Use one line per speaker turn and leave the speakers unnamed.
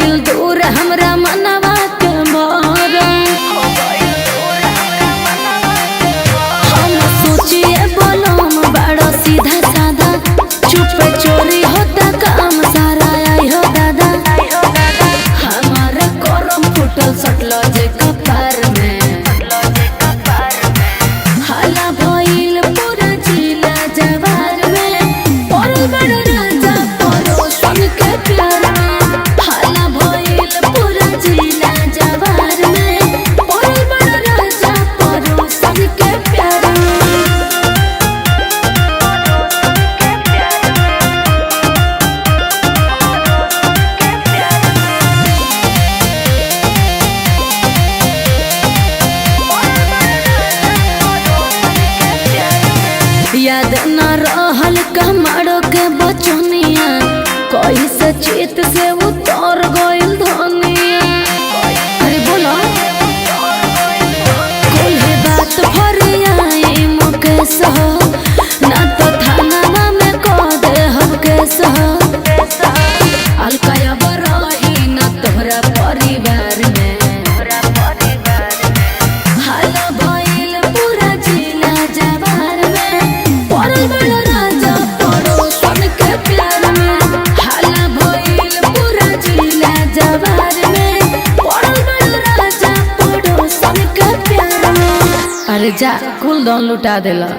गइल दूर हमरा मनवा के मरम। हम सोचिए बोलम बड़ा सीधा साधा, चुप चोरी होता काम सारा। आई हो दादा, हमारा करम फुटल सटल जे कपार में। हल्ला भइल पूरा जिला जवार में, पड़ल बड़ राजा पड़ोसन के प्यार में। हल्ला भइल पूरा जिला जवार में, पड़ल बड़ राजा पड़ोसन के प्यार में। याद न रहल कमाड़ो के बचनिया, कैसे चित से उतर गइल धनिया। अरे बोलो कोल्हे बात फरियाई मुकेश हो, ना तो थाना में कह दे हम केस हो। अलकाया बरही ना तोहरा परिवार में। हल्ला भइल पूरा जिला जवार में, पड़ल बड़ राजा पड़ोसन के प्यार में। हल्ला भइल पूरा जिला जवार में, पड़ल बड़ राजा पड़ोसन के प्यार में। अरे जा, कुल दौन लुटा देला।